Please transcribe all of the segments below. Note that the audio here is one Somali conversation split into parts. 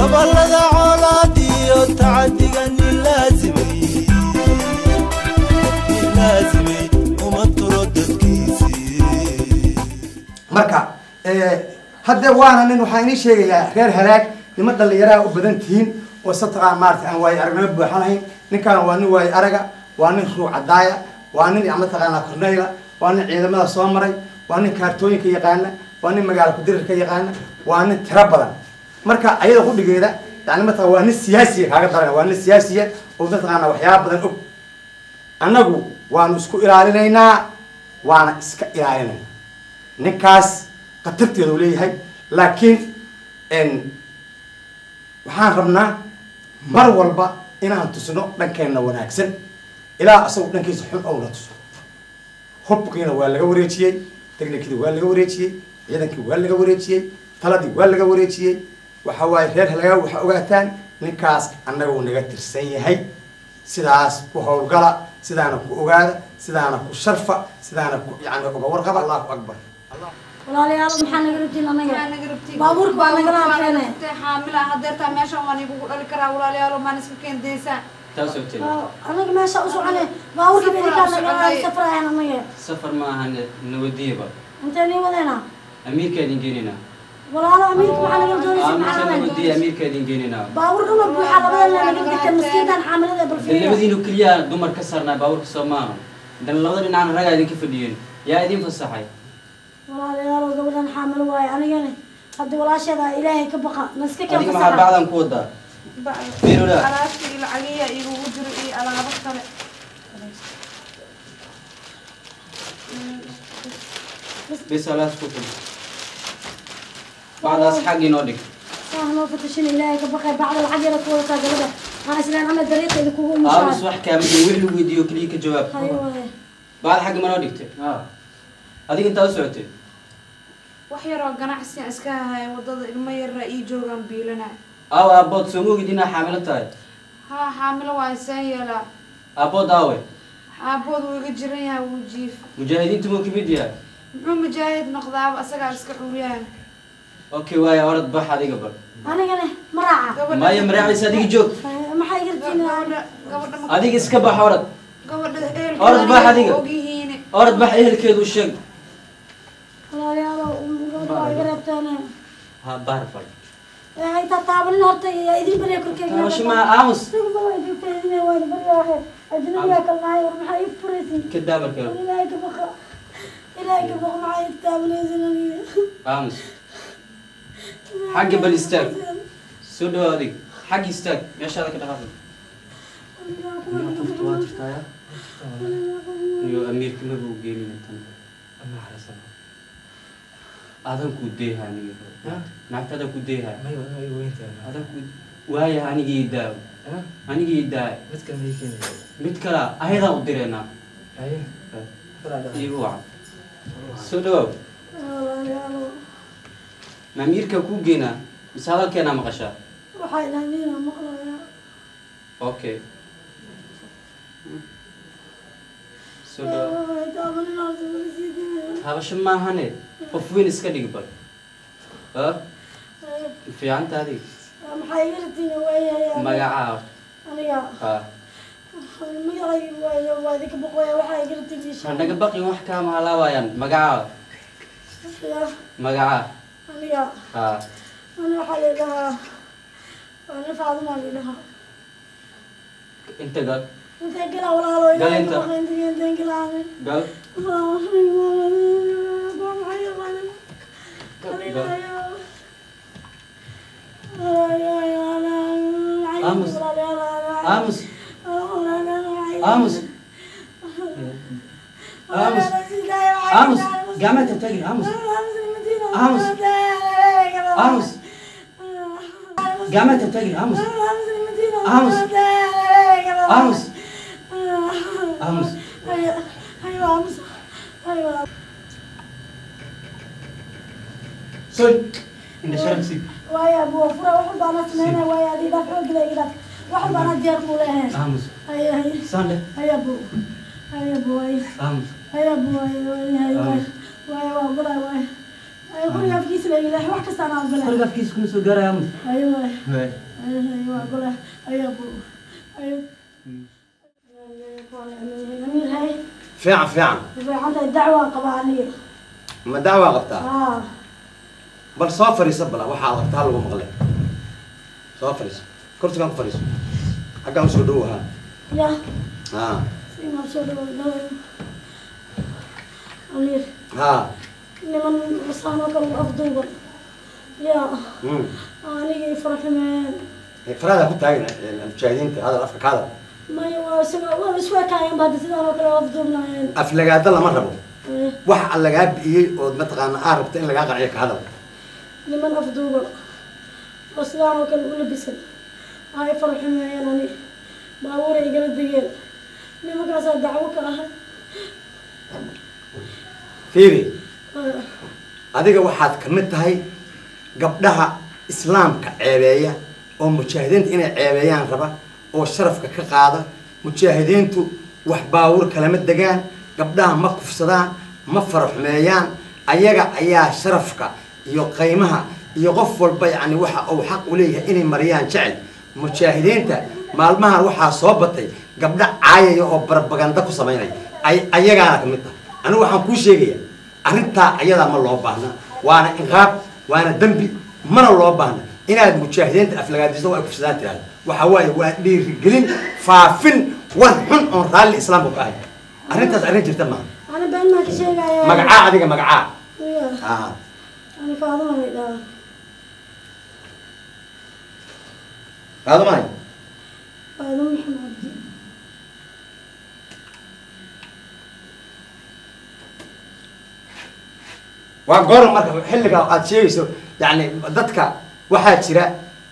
Gobolada colaad iyo tacadiga nin laasimay, nin laasimay uma turo dadkiisii. Marka hadde waana nin, waxaan inii sheegayaa reer Halaag, niman dhallinyaraha u badan tihiin oo sataqaan maarata aan waayo aragnimo buuxa lahayn. Ninkaan waa nin waayo araga, waa nin ruuc cadaaya, waa nin mataqaanaa korneyla, waa nin ciidamada soo maray, waa nin kaartooyinka yaqaana, waa nin magaalo kudirirka yaqaana, waa nin tiro badan. Marka ayada qudhigeeda yani mataqaa waa nin siyaasiya, kaaga daran waa nin siyaasiya oo mataqaanaa waxyaaba badan og. Annagu waanu isku ilaalinaynaa, waana iska ilaalinaynaa. Ninkaas khatarteeda uu leeyahay, laakiin waxaan rabnaa mar walba inaan tusno dhankeenna wanaagsan ilaa asagu dhankiisa xun ouna tuso. Hubkiina waa laga wareejiyey, technikadii waa laga wareejiyey, ciidankii waa laga wareejiyey, taladii waa laga wareejiyey. Waxa waaye reer Halagaa, waxaa ogaataan ninkaas annaga naga tirsan yahay. Sidaas ku howlgala, sidaana ku ogaada, sidaana ku sharfa, sidaana ku yani uga warqaba. Allahu akbar. Walaalayaal, maxaa naga rabtiin anaga? Maxaa naga rabtiin? Baabuurka waa nagala hadleenay. Xaamila hadeertaa meeshan waan igugu dhali karaa. Walaalayaal, maan iska keendaysaa? Taasoo tiri. Anaga meesha u socone baabuurka Safar bedikaa u naga soconay. Safrayaan anaga. Safar ma ahan, nabadiyaba. Intee nii wadeena? Amiirkaa idin geenaynaa. Walaalo, amiirka maxaa naga doonaysa? Aamusa. Maxaa rabeen? Nabadiya, amiirkaa idin geenaynaa. Baabuur dhuma buuxa, labada naga digta miskiintan xaamilada bal Dan fiiriya. labadiinu keliya dumar ka saarnaa baabuurka soo maaha? Dan labada dhinacna ragaa idinka fadhiyeen, yaa idin fasaxay? Walaalayaal, gabadhan xaamilo waaye, anigana hadda walaasheeda. Ilaahay ka baqa, naska keen. Adiga maxaa fasaxa bacdan ku wadaa? Fiirula. Alaabta iyo lacagiya igugu jiro iyo alaabo kale. Bes, alaas ku tun bacdaas xag inoo dhig. Saa noo fatashin, Ilaahay ka baqay. Bacda lacag yara ku wadataa gabadha, aan islaan ama dariiqa idinkugu aamus. umushaa. Wax kaama duwan, wix lagu weydiiyo keliya ka jawaab. Hayo waaye. Bacda xagga ma noo dhigtay? Adiga intaa u socotay? Wax yaroo ganacsi aan iska hahaya wadada, ilmo yaraa ii joogaan, biilana. Aaw aabood? Soo ma ogid inaa xaamilo tahay? Haa, xaamilo waa, saan yeelaa? Aabood aawe? Aabood wuu iga jiran yahay, wuu jiif. Mujaahidiintu muu kamid yahay? Muxuu mujaahid noqdaaba, asagaa iska cuuriyaan. Okay, waaya, orod bax adiga bal. Anigana ma raaca? Gabadha Maya, maraacaysa, adiga joog. Maxaa iga rabtiin? Gabadha, gabadha ma Adiga iska bax, orod. Gabadha Orod bax ehelkeeda adiga. ogyihiin. Orod bax, ehelkeedu u sheeg. Walaalayaal, gabadha waa iga reebteen. Ha baar bal. Hay taabanin horta, yaa idin barya korkeyga. Taabasho ma, aamus. Waa idin baryaahe, ajnabiyaa kalnahay. War maxaa ii furaysin? Ka daa marka. Ilaahay ka baqa, Ilaahay ka baqa, maxaa ii taabanaysin aniga? Aamus, xagga bal istaag. Soo dhawaad adiga, xagga istaag, meeshaada ka dhaqaaqay. Qofta waa jirtaaya iyo amiirka maba u geenina tan. Adan ku deeha aniga, naagta adan ku deeha, adan ku waaya. Anigii daaw, anigii daa. Mid kala ayadaan u direynaa iigu wacan. Soo dhawaaw. Walaalayaal, ma amiirka kuu geenaa mise hadalkeenaa maqashaa? Waxaa ilaahnina maqlayaa. Okay, soo dhawaaw. Taabanin horta, wala sii daaya. Taabasho maahane, qof weyn iska dhig bal. Ha fiicanta adiga? Maxaa iga rabtiin waayahay? Magacaa horta? Aniga? Ha. Magacayga waayo, waa idinka boqoya. Waxaa iga rabtiin ii sheeg. Ha naga baqin, wax kaama halaabayaan. Magacaa? Ya. Magacaa? Aniga? Ha. Ani waxaa la idhahaa, ani Faaduma la idhahaa. Inta gal. Intee galaa, walaalo? Gal. Ilaahay Inta. ka baqa, intee galaa ani? Gal. Maxay? Gal. Aamus. Aamus, aamus, aamus, aamus, gacmaha taagin. Aamus, aamus, aamus, gacmaha taagin. Aamus, aamus, aamus, aamus. Soy indha sharaf siib. Waaya abu fura, wax walba anaa sameynaya. Waaya, adi dhaaf, xoog ila dhaaf, wax walba anaa diyaar kuu leeyahay. Aamus. Haya, haya. Saan leh. Haya abu, haya abu, haya. Aamus. Haya abu, haya, haya, haya. Waaya, waa ogolay, waaya. Haya, qoriga afkiisa la ilaah, wax kasta anaa ogolay. Qoriga afkiisa kuma soo gaaraya, aamus. Haya, waaya. Waa gola ayaa bu ayo amiir hay. Fiican fiican. Fiicantahay, dacwaan qabaa aniga. Ma dacwaa qabtaa? Haa. Bal soo fadhiiso, bala waxaad qabtaa lagu maqlay. Soo fadhiiso, kursigan ku fadhiiso, xaggaan usoo dhow ahaa. Ya. Ha. Simaa soo dhawo amiir. Ha. Niman masaan oo kale u afduuban ya aniga i faraxumeen. Faraada ku taagan mujaahidiinta, hadal afka ka hadal. Maya, waa isaga, waa isku ekaayeen ba hadda sidaan oo kale u afduubnaayeen. Aflagaada lama rabo. Wax aan lagaa bi'iyey ood mataqaana aa rabta in lagaa qanciyo, ka hadal. Niman afduuban oo sidaan oo kale u labisan ay faraxumeeyeen, ani baabuur ay igala degeen, nimankaasaa dacwo ka ahay. Fiiri, adiga waxaad ka mid tahay gabdhaha islaamka ceebeeya oo mujaahidiinta inay ceebeeyaan raba oo sharafka ka qaada. Mujaahidiintu wax baawur kalama degaan, gabdhaha ma kufsadaan, ma faraxumeeyaan. Ayaga ayaa sharafka iyo qiimaha iyo qof walba yacni waxa uu xaq u leeyahay inay mariyaan jecel. Mujaahidiinta maalmahan waxaa soo batay gabdho caayaya oo barbaganda ku samaynaya, ay ayagaana ka mid tahay. Anigu waxaan kuu sheegaya, arrintaa ayadaa ma loo baahna, waana inqaab, waana dembi, mana loo baahna inaad mujaahidiinta aflagaadiso oo ay kufsadaan tiraahdo. Waxa waaye waa dhiirigelin, faafin war xun oon raalli islaamka ku ahay. Arrintaas arrin jirta maaha. Ani been maan ka sheegaya? Magacaa adiga, magacaa? Ya. Ah. Ani Faaduma la idhaha. Faadumahay? Faaduma Maxamed Cabdi. Waa goor marka xilliga aad sheegayso? Yani dadka waxaa jira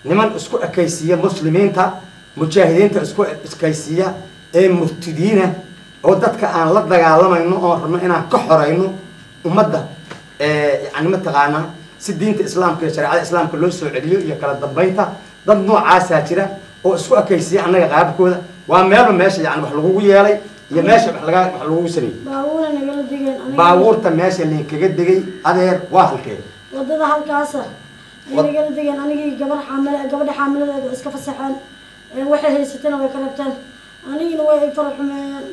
niman isku ekaysiiya muslimiinta, mujaahidiinta isku ekaysiiya ee murtidiina oo dadka aan la dagaalamayno oon rabno inaan ka xoreyno ummadda, yani mataqaanaa si diinta islaamka iyo shareecada islaamka loo soo celiyo iyo kala dambeynta. Dad noocaasaa jira oo isku ekaysiiya annaga qaabkooda. Waa meelba meesha yani wax lagugu yeelay iyo meesha wax laga wax lagugu sameeyey? Baabuura nagala degeen aniga. Baabuurta meesha linkaga degay, adeer, waa halkee? Wadada halkaasa ay nagala degeen, anigii gabar xaamile. Gabadha xaamiladeeda waa iska fasaxeen. Waxay haysatana way ka rabteen, anigina way i faraxumeeyeen,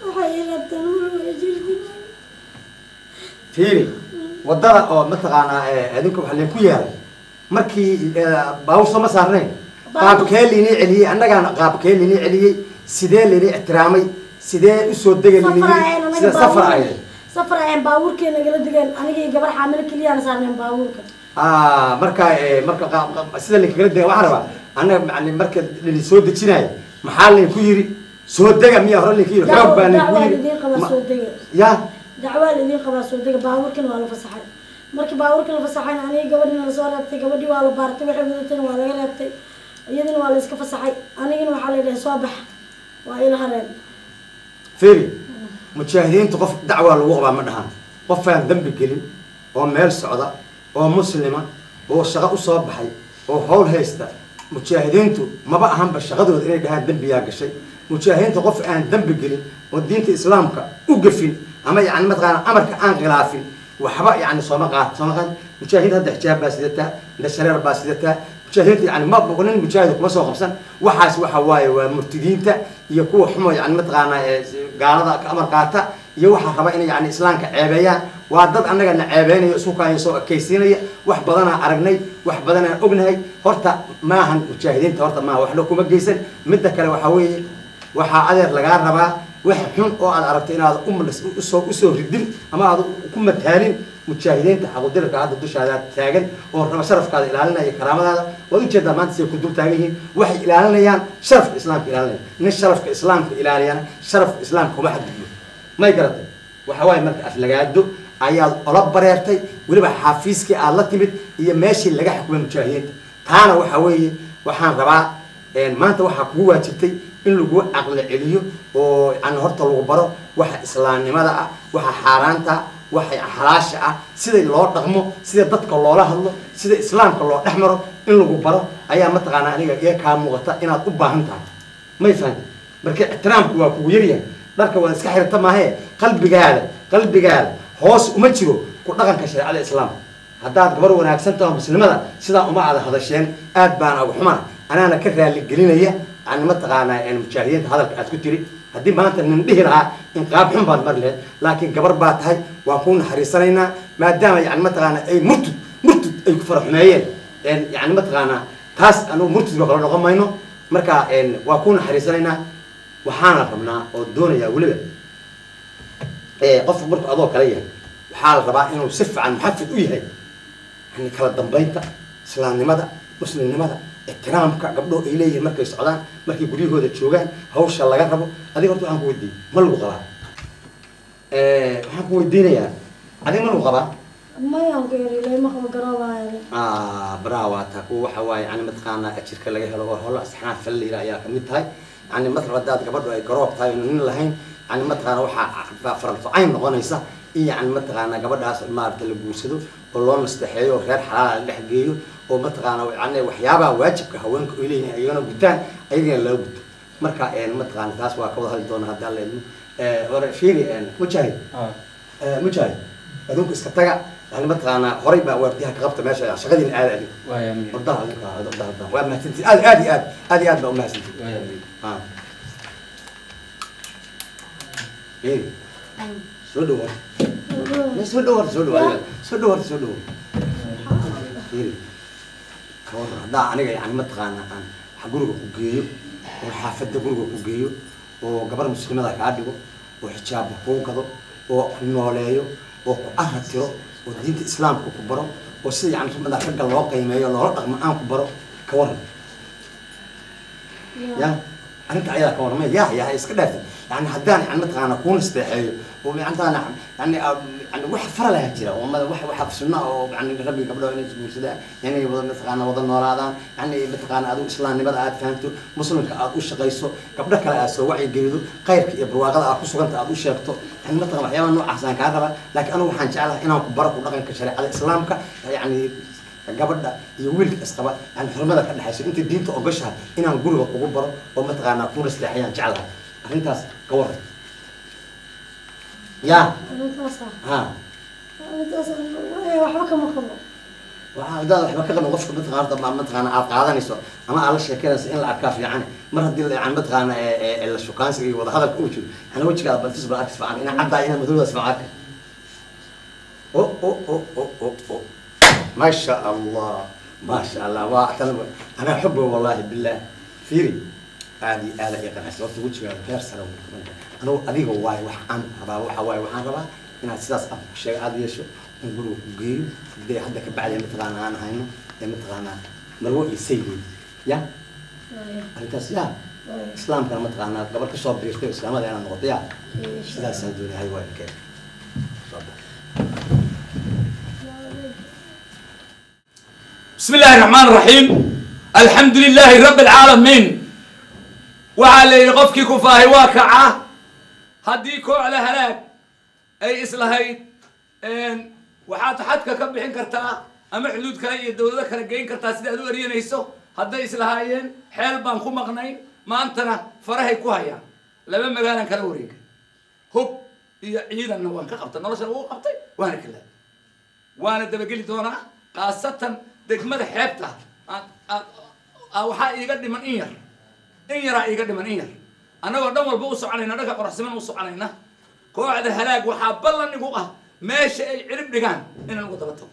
waxay ii rabteen way jirdileen. Fiiri, wadada oo mataqaanaa adinka waxa linku yeelay markii baabuur soo ma saarnayn, qaabkee lainii celiyey? Annagaana qaabkee lainii celiyey? Sidee lainii ixtiraamay? Sidee usoo degay lainii Safar yiri? aheen anaga. Sida safar Baabuur ahayd? Safar aheen, baabuurkii nagala degeen, anigii gabar xaamilo keliyaan saarneen baabuurka. Ah, marka marka sida linkagala dega waxaan rabaa annaga yani marka lini soo dejinayo maxaa linku yiri? Soo dega miyaa hore linku yiri? Xoog baa linku Dacwaa yiri? Idiin qabaa soo dega. Ya. Dacwaa la idiin qabaa, soo dega. Baabuurkina waa la fasaxay. Markii baabuurka la fasaxayna aniga gabadhina lasoo reebtay. Gabadhii waa la baartay, waxay wadatayna waa laga reebtay, iyadina waa la iska fasaxay. Anigina waxaa la yidhahay soo bax, waa ila hareen. Fiiri, mujaahidiintu qof dacwaa lagu qabaa ma dhahan. Qofaan dembi gelin oo meel socda oo muslima oo shaqo usoo baxay oo hawl haysta, mujaahidiintu maba ahanba shaqadooda inay dhahaan dembiyaa gashay. Mujaahidiinta qof aan dembi gelin oo diinta islaamka u gafin ama yani mataqaana amarka aan khilaafin waxba yani sooma qaad, sooma qaad. Mujaahidiinta hadda xijaab baa sidataa, indha shareer baa sidataa. Mujaahidiinta yani ma nin mujaahid kuma soo qabsan waxaas. Waxa waaye waa murtidiinta iyo kuwa xumo yani mataqaanaa ee gaalada ka amar qaata iyo waxa raba inay yani islaamka ceebeeyaan. Waa dad annaga na ceebeynayo, isku kaaya soo ekaysiinaya. Wax badanaa aragnay, wax badanaa ognahay. Horta maahan mujaahidiinta, horta maaha, waxna kuma geysan. Midda kale waxaa weeye, waxaa adeer lagaa rabaa wax xun oo aad aragto inaad usoo ridin ama aad ku mataalin mujaahidiinta xaqudirarka hadda dushaada taagan oo raba sharafkaada ilaalinaya, karaamadaada. Waad ujeedaa maanta siday ku dul taagan yihiin. Waxay ilaalinayaan sharafka islaamka ilaalinaya. Nin sharafka islaamka ilaaliyana sharafka islaamka kuma xadgudbo, may garatay? Waxa waaye marka aflagaado ayaad ola bareertay, weliba xafiiskii aad la timid iyo meeshii laga xukumay mujaahidiinta. Taana waxa weeye waxaan rabaa maanta waxaa kugu waajibtay in lagu caqli celiyo oo yani horta lagu baro waxa islaamnimada ah, waxa xaaraanta ah, waxa xalaasha ah, sida loo dhaqmo, sida dadka loola hadlo, sida islaamka loo dhex maro in lagu baro ayaa mataqaanaa aniga iga kaa muuqata inaad u baahan tahay. May fahanti? Marka ixtiraamku waa kugu yaryahay. Dharka waad iska xirta maahee, qalbigaada hoos uma jiro ku dhaqanka shareecada islaamka. Haddaad gabar wanaagsan taho muslimada sidaa uma aada hadasheen, aad baana uga xumana, anaana ka raali gelinaya yani mataqaanaa mujaahidiinta hadalka aad ku tiri. Haddii maanta nin dhihi lahaa in qaab xun baad mari lahayd, laakiin gabar baa tahay, waan kuu naxariisanaynaa maadaama yani mataqaanaa ay murtud murtud ay ku faraxumeeyeen. Yani mataqaanaa taas anugu murtudka kala noqon mayno. Marka waa kuu naxariisanaynaa, waxaana rabnaa oo doonayaa weliba qofku markuu adoo kale yahay waxaa la rabaa inuu si fiican muxafid u yahay, yani kala dambaynta, islaamnimada, muslimnimada, ixtiraamka gabdho ay leeyihiin markay socdaan, markay guryahooda joogaan, hawsha laga rabo. Adiga horta waxaan ku weydiiyey ma lagu qabaa? Waxaan ku weydiinayaa adiga ma lagu qabaa? Mayaan ku yiri ilaa ma qabo garoobaaya. Baraha waa taa kuwa waxa waaye yani mataqaanaa ajirka laga helo oo hola asxaan fal la ayaa kamid tahay. Yani matala haddaad gabadhu ay garoob tahay oo nin lahayn, yani mataqaana waxaa faralto cayn noqonaysa in yani mataqaanaa gabadhaas maarata la guursado oo loo nasteexeeyo oo reer xalaala la dhex geeyo oo mataqaana yani waxyaabaha waajibka haweenka ay leeyihiin ayagana gutaan, ayagana laga guto. Marka mataqaana taas waa ka wada hadli doona haddii Alla idmo. Hore fiiri mujaahid, mujaahid adinku iska taga, yani mataqaanaa horay baa waardiyaha ka qabta meesha shaqadiina aada adinku ordaha adinku ordaha ordaha. Waa mahadsantihin, aad aad iyo aad aad iyo aad baa umahadsantihin. Fiiri soo dhow horta, soo dhow horta, soo dhow adiga, soo dhow horta, soo dhow. Fiiri ka waran haddaa aniga yani mataqaanaa aan wax guriga ku geeyo oo xaafadda guriga ku geeyo oo gabar muslimada kaa dhigo oo xijaabka kuu gado oo ku nooleeyo oo ku arra tiro oo diinta islaamka ku baro oo sida yani rumada ragga loo qiimeeyo loola dhaqmo aan ku baro, ka waran? Ya arrinta ayadaa ka warramay ya ya iska dhaaftay. Yani haddaan yani mataqaanaa kuu nasteexeeyo oo yani mataqaanaa yani yani wax fara laha jira oo wax waxa sunna oo yani rabbi gabdhaha inay isguursadaan, inay wada mataqaanaa wada noolaadaan, yani mataqaanaa adigu islaamnimada aad fahamto, muslimka aad u shaqayso, gabdho kale aad soo wacyigelido, khayrka iyo barwaaqada aad ku suganta aad u sheegto, yani mataqana waxyaabaha noocaas aan kaa rabaa. Laakiin anigu waxaan jeclahay inaan ku baro ku dhaqanka shareecada islaamka, yani gabadha iyo wiilka isqaba yani xurmada ka dhexayso inta diinta ogoshahay inaan guriga kugu baro oo mataqaanaa ku nasteexayaan jeclahay. Arrintaas ka waran ya? Arrintaas ha arrintaas waxba kama qabo. Waxaa haddaad waxba ka qabin qofka mataqaana mataqaana aad qaadanayso ama aad la sheekeynayso in la arkaa fiican. Mar haddii yani mataqaana la shukaansiga iyo wadahadalka uu jiro, yani wejigaada baltis bal arkis fiican inaa caddaa inaa madowdaas fiican arka. O o o o o o ما شاء الله ما شاء الله، انا احبه والله بالله. فيري عادي انا يا قناع صورت وجهي غير سنه انا adiga waay wax aan rabaa waxa waay waxaan rabaa inaad sidaas aan ku sheegay aad yeesho in guriga ku geeyo hadee hadda ka bacdi mataqaana aan hayno ee mataqaana marwo iyo sayid ya arrintaas ya islaamkana mataqaana gabar ka soo biirtay islaamada inaad noqoto ya sidaasaan doonahay waa inkee soo bax. بسم الله الرحمن الرحيم، الحمد لله رب العالمين. وعلى قفك كفاهي واقعة هدي كوع هلاك أي إسلهيد إن وحات حدك كبحين كرتا أما حدود كاي الدولة كرجين كرتا سيد أدو أرينا يسو هدي إسلهاين حيل بانخو مغنين ما أنتنا فرهي كوهيا لما مجانا كالوريك هوب يعيد النوان كقبت النرش هو قبتي وأنا كله وأنا دبقلي دونا خاصة degmada xeebta waxaa iiga dhiman in yar, in yaraa iiga dhiman in yar. Annagoo dhan walba u soconayna, dhanka qoraxsiman u soconayna. Kooxda halaag waxaa ballan igu ah meesha ay cirib dhigaan inaan ugu daba tago.